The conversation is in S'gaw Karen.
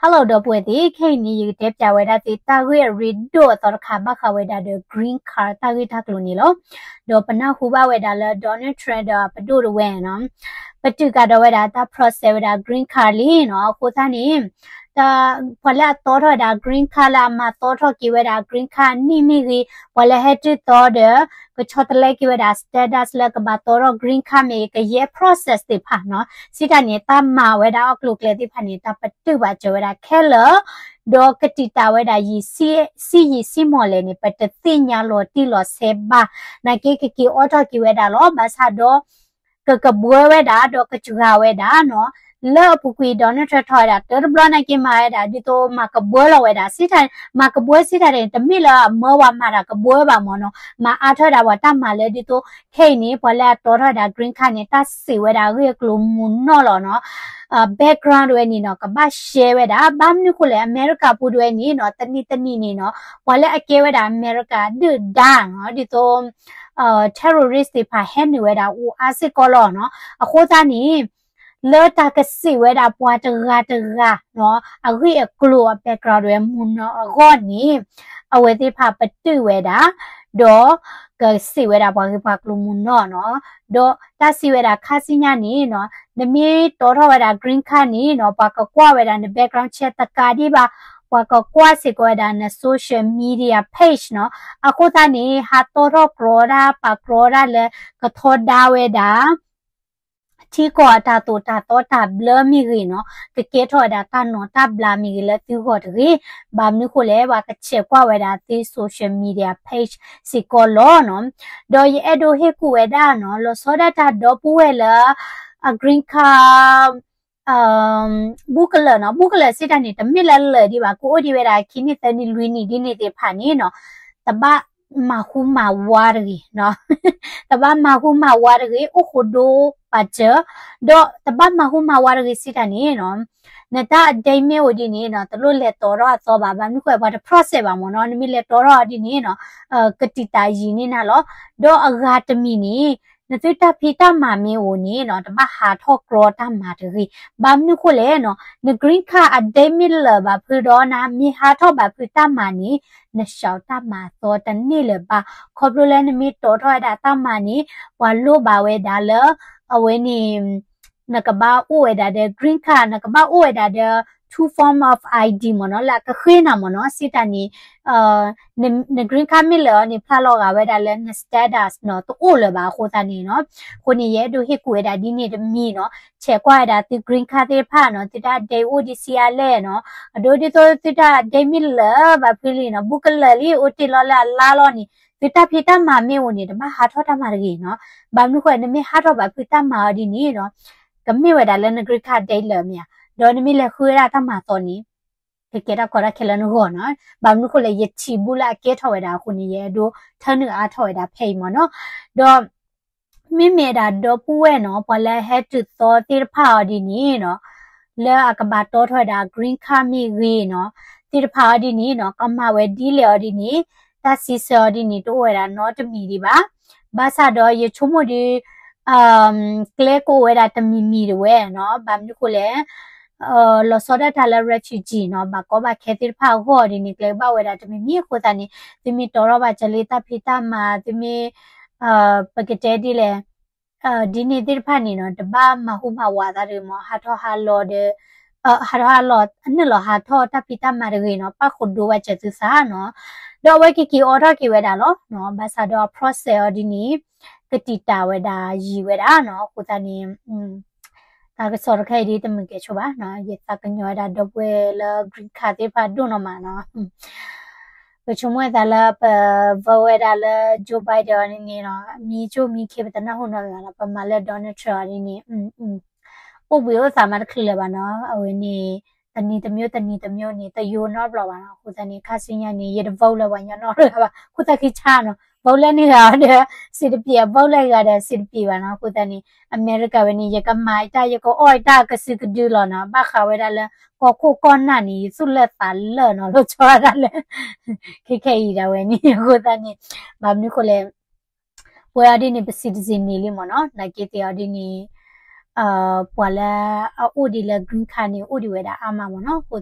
Hello ဒီပုၢ်ဝဲၢ်သ့ၣ်, ခဲအံၤန့ၣ် ယကတဲပၠးဝဲဒၣ်သုတၢ်ဂ့ၢ်အရ့ဒိၣ်အသီတခါ ဘၣ်ဃးဝဲဒၣ်ဒီး green card တၢ်ဂ့ၢ်တၢ်ကျိၤန့ၣ်လီၤ. ဒီးပနၢ်ဟူဘၣ်ဝဲဒၣ်လၢ Donald Trump ဒီးအပဒိၣ်တဝဲနီၤ, ပတုာ်ကဒီးဝဲဒၣ်တၢ် process ဝဲဒၣ် green card လံနီၤ. အဃိသတးန့ၣ် တၢ် ပှၤလၢအတီထီၣ်ဝဲဒၣ် green card လၢအမၤတီထီၣ်က့ၤဝဲဒၣ် green card နံၣ်မ့ၢ်ဂ့ၤ, ပှၤလၢဟဲတုၤသီဒီး ကဆီတလဲက့ၤဝဲဒၣ် status လၢကဘၣ်တီထီၣ် green card မ့ၢ်ဂ့ၤ, ကယဲၢ် process သ့ၣ်တဖၣ်နီၤ, စံးတၢ်န့ၣ် တၢ်မၤဝဲဒၣ်အီၣ်ကျိၤကျဲသ့ၣ်တဖၣ်န့ၣ် တၢ်ပတုာ်ဘၣ်စၢၤဝဲဒၣ်ခဲလၢာ်, ဒီးကတံာ်တာ်ဝဲဒၣ်ယံာ်ဆံယံာ်ဆံမီၢ်လဲၣ်န့ၣ် ပတသ့ၣ်ညါလီၤတံၢ်လီၤဆဲးဘၣ်, နာ်က့ကက့ၤအိးထီၣ်က့ၤဝဲဒၣ်လီၤ. ဘၣ်ဆၣ်ဒီး ကကဘှၢဝဲဒၣ် ဒီးကစှၤဝဲဒၣ်နီၤ, လၢအပူၤကွံာ် Donald Trump ထီၣ်ဝဲဒၣ် တၢတဘျီနာ်က့မၤဝဲဒၣ် ဒ်သိးမၤကဘှၢလီၤဝဲဒၣ် စံးတၢ် မၤကဘှၢစံးတၢ်န့ၣ် တမ့ၢ်လၢအမၢဝဲမၤတၢ်ကဘှၢဘၣ်မၢ်နီၤ, မၤအါထီၣ်ဝဲဒၣ်ပှၤတၢ်မၤလၢဒ်သိး ခဲအံၤန့ၣ် ပှၤလၢအတီထီၣ်ဝဲဒၣ် green card န့ၣ် တၢ်စံးဝဲဒၣ်အဂ့ၢ်အကျိၤမုၢ်နီၢ်လီၤနီၤ, background တဝဲန့ၣ်နီၤ ကဘၣ်ရှဲဝဲဒၣ်, ဘၣ်မနုၤဃိလဲၣ် အမဲရကၤပူၤတဝဲန့ၣ်နီၤ တနံၤတနံၤန့ၣ်နီၤ ပှၤလၢအကဲဝဲဒၣ်အမဲရကၤဒုၣ်ဒါနီၤ ဒ်သိး terrorist သ့ၣ်တဖၣ်ဟဲနုာ်ဝဲဒၣ်အိၣ်အါစ့ၢ်ကီးလီၤနီၤ. အဃိသတးန့ၣ် လၢတၢ်ကစံးဝဲဒၣ်ပှၤတဂၤတဂၤနီၤ အဂ့ၢ်အကျိၤအ background တဝဲမုၢ်နီၢ်အဂီၢ်န့ၣ် အဝဲသ့ၣ်တဖၣ်ပတုာ်ဝဲဒၣ် ဒီးကစံးဝဲဒၣ်ပှၤဂ့ၢ်ပှၤကျိၤမုၢ်နီၢ်နီၤ. ဒီးတၢ်စံးဝဲဒၣ်ခါဆူညါန့ၣ်နီၤ နမ့ၢ်တီထီၣ်ဝဲဒၣ် green card န့ၣ်နီၤ ပှၤကကွၢ်ဝဲဒၣ်န background check တကးဒံးဘၣ် ပှၤကကွၢ်စ့ၢ်ကီးဝဲဒၣ်န social media page နီၤ. အဃိသတးန့ၣ် ဟးတီထီၣ်ကြီတၢ် ပာ်ကြီတၢ်လၢကထီဒါဝဲဒၣ် ထံကီၢ်အတၢ်သိၣ်တၢ်သီတၢ်ဘျၢမ့ၢ်ဂ့ၤနီၤ, ကကဲထီၣ်ဝဲဒၣ်တၢ်နီၢ်တၢ်ဘျးမ့ၢ်ဂ့ၤလၢသုဂီၢ်တဂ့ၤ. ဘၣ်မနုၤဃိလဲၣ် ပှၤကဆဲးကွၢ်ဝဲဒၣ်သု social media page စ့ၢ်ကီးလီၤနီၤ. ဒီးယအဲၣ်ဒိးဟ့ၣ်ကူၣ်ဝဲဒၣ်နီၤ လီၤဆီဒၣ်တၢ်ဒီပုၢ်ဝဲၢ်လၢ အ green card ဘူကလၢာ်နီၤ, ဘူကလၢာ်စံးတၢ်န့ၣ် တမ့ၢ်လၢလၢာ်ဒံးဘၣ်, ကအိၣ်ဒံးဝဲဒၣ်ခံနံၣ်သၢနံၣ်လွံၢ်နံၣ်ဒ်န့ၣ်သ့ၣ်တဖၣ်န့ၣ်နီၤ, တဘၣ်မၤဟူမၤဝါတဂ့ၤ, တဘၣ်မၤဟူမၤဝါတဂ့ၤ, အိၣ်ဃိဒိပာ်စၢၤ, ဒီးတဘၣ်မၤဟူမၤဝါတဂ့ၤစံးတၢ်န့ၣ်နီၤ နတၢ်အ date မ့ၢ်အိၣ်ဒ်န့ၣ်နီၤ တလိၣ်လဲၤတီထီၣ်အသီဘၣ်, ဘၣ်မနုၤဃိပှၤတ process ဘၣ်မၢ်နီၤ, နမ့ၢ်လဲၤတီထီၣ်အီၤဒ်န့ၣ်နီၤ ကတံာ်တာ်ယံာ်န့ၢ်နၤလီၤ. ဒီးအဂၤတမံၤန့ၣ် နသုတၢ်ဖံးတၢ်မၤမ့ၢ်အိၣ်န့ၣ်နီၤ တဘၣ်ဟးထီၣ်ကြီတၢ်မၤတဂ့ၤ. ဘၣ်မနုၤဃိလဲၣ်နီၤ န green card အ date မ့ၢ်လၢာ်ဘၣ်ဖုဒီး နမ့ၢ်ဟးထီၣ်ဘၣ်ဖုတၢ်မၤန့ၣ် န လျှောက် တၢ်မၤအသီတန့ၢ်လၢၤဘၣ်. ခီဖျိလၢနမ့ၢ်တီထီၣ်ဝဲဒၣ်တၢ်မၤန့ၣ် ပှၤလိၣ်ဘၣ်ဝဲဒၣ်လၢ အဝဲန့ၣ် နကဘၣ်အိၣ်ဝဲဒၣ်ဒီး green card, နကဘၣ်အိၣ်ဝဲဒၣ်ဒီး two form of I D မၢ်နီၤ, လၢအကဃ့နၤမၢ်နီၤ, စံးတၢ်န့ၣ် န green card မ့ၢ်လၢာ်အီၤန့ၣ် ဖျါလီၤဂာ်ဝဲဒၣ်လၢန status နီၤ, တအိၣ်လၢၤဘၣ်အဃိသတးန့ၣ်နီၤ. အဃိန့ၣ် ယအဲၣ်ဒိးဟ့ၣ်ကူၣ်ဝဲဒၣ်ဒ်န့ၣ်တမံၤနီၤ, ဆဲးကွၢ်ဝဲဒၣ်သု green card သ့ၣ်တဖၣ်နီၤ, သုတၢ် date အိၣ်ဒံးဆံးအါလဲၣ်နီၤ, အဒိဒ်သိးသုတၢ် date မ့ၢ်လၢာ်ဘၣ်ဖုလံနီၤ, ဘူကလၢာ်လံ အိၣ်တ့ၢ်လီၤလၢအလါလီၤန့ၣ် သုတၢ်ဖံးတၢ်မၤမ့ၢ်အိၣ်န့ၣ် တဘၣ်ဟးထီၣ်တၢ်မၤတဂ့ၤနီၤ. ဘၣ်မနုၤဃိ နမ့ၢ်ဟးထီၣ်ဘၣ်ဖုတၢ်မၤအီၤဒ်န့ၣ်နီၤ, ကမ့ၢ်ဝဲဒၣ်လၢန green card date လၢာ်မ့ၢ်ဧါ, ဒီးနမ့ၢ်လဲၤဃုဝဲဒၣ်တၢ်မၤအသီန့ၣ် ကကဲထီၣ်ကီတၢ်ခဲလၢာ်နဂီၢ်နီၤ. ဘၣ်မနုၤဃိလဲၣ် ယထံၣ်ဘူးလၢအကဲထီၣ်ဝဲဒၣ်အဃိန့ၣ် ယအဲၣ်ဒိးထၢနုာ်အါထီၣ်ဝဲဒၣ်ဖဲအံၤမၢ်နီၤ. ဒီး မ့မ့ၢ်ဒၣ်ဒီပုၢ်ဝဲၢ်နီၤ, ပှၤလၢဟဲတုၤသီသ့ၣ်တဖၣ်အီၤဒ်န့ၣ်နီၤ, လၢအကဘၣ်တီထီၣ်ဝဲဒၣ် green card မ့ၢ်ဂ့ၤနီၤ, သ့ၣ်တဖၣ်အီၤဒ်န့ၣ်နီၤ, ကမၤဝဲဒ်လဲၣ်အီၤဒ်န့ၣ်, တၢ်စံးဆၢအီၤဒ်န့ၣ် တအိၣ်ဝဲဒၣ်နီတမံၤဒံးဘၣ်. ဘၣ်ဆၣ်ဒီးယဆိကမိၣ်ဒီး ကျဲကအိၣ်ဝဲဒၣ်တမံၤမံၤတဝဲနီၤ, ဘၣ်မနုၤဃိလဲၣ် လီၤဆီဒၣ်တၢ်လၢ refugee နီၤ, ဘၣ်ကီဘၣ်ခဲသ့ၣ်တဖၣ်အဂီၢ်ဒ်န့ၣ် ကျဲကဘၣ်ဝဲဒၣ်တမံၤမံၤအဃိသတးန့ၣ် သုမ့ၢ်တီထီၣ်ဘၣ်စၢၤလံတၢ်ဖံးတၢ်မၤ, သုမ့ၢ် ပကတဲဒ်လဲၣ်, ဒ်န့ၣ်သ့ၣ်တဖၣ်န့ၣ်နီၤ, တဘၣ်မၤဟူမၤဝါသးတဂ့ၤမၢ်, ဟးထီၣ်ဟးလီၤဒီး ဟးထီၣ်ဟးလီၤ နုာ်လီၤဟးထီၣ်တၢ်ဖံးတၢ်မၤတဂ့ၤနီၤ, ပၣ်ဃိဒိဝဲစၢၤသုသးနီၤ. ဒီးအဝဲက့ၤက့ၤအိးထီၣ်က့ၤဝဲဒၣ်လီၤနီၤ, ဘၣ်ဆၣ်ဒီးအ process အီၤဒ်န့ၣ် ကတံာ်တာ်ဝဲဒၣ်ယံာ်ဝဲဒၣ်နီၤ, အဃိသတးန့ၣ် တၢ်ကစီၣ်တခါအံၤဒ်တမုာ်ကဲဆိဘၣ်နီၤ, ယသးကညီၤဝဲဒၣ်ဒီပုၢ်ဝဲၢ်လၢ green card သ့ၣ်တဖၣ်ဒိၣ်နီၢ်မးနီၤ. ပဆိကမိၣ်ဝဲသးလၢပvoteဝဲဒၣ်လၢ Joe Biden အီၤန့ၣ်နီၤ, မံၤကၠိမံၤခ့ပတနၢ်ဟူနီတဂၤလီၤ, ပမၤလၢ Donald Trump အီၤဒ်န့ၣ် အိၣ်ဘှံးအိၣ်သးမးတချုးလၢၤဘၣ်နီၤ, အဝဲန့ၣ် တနံၤတမျိုးတနံၤတမျိုးန့ၣ် တယိနီတဘျီဘၣ်နီၤ, အဃိသတးန့ၣ် ခါဆူညါန့ၣ် ယတvoteလၢပှၤကညီနီတဂၤဘၣ်, ခိၣ်သၣ်ခံဆါနီၤ, voteလၢန့ၢ်ဂၤဒီး စံးတပျံၤ, voteလၢဂၤဒီးစံးတပျံၤဘၣ်နီၤ, အဃိသတးန့ၣ် အမဲရကၤဝဲန့ၣ် ယကမၤအတၢ် ယကအီၣ်အတၢ်ကစုကဒုလီၤနီၤ, ဘၣ်ဃးဝဲဒၣ်လၢ ကီၢ်ခိၣ်ကီၢ်နၢ်န့ၣ် ယသူၣ်လၢာ်သးလၢာ်နီၤ, လီၤဆီဒၣ်တၢ်လၢ ခဲခဲအံၤဒၣ်ဝဲန့ၣ်, အဃိသတးန့ၣ် ဘၣ်မနုၤဃိလဲၣ် ပဝဲအီၤဒ်န့ၣ် ပcitizenန့ၣ်လံမၢ်နီၤ, နာ်က့သ့ၣ်အီၤဒ်န့ၣ် ပှၤလၢအအိၣ်ဒံးလၢ green card န့ၣ် အိၣ်ဒံးဝဲဒၣ်အါမးမၢ်နီၤ, အဃိ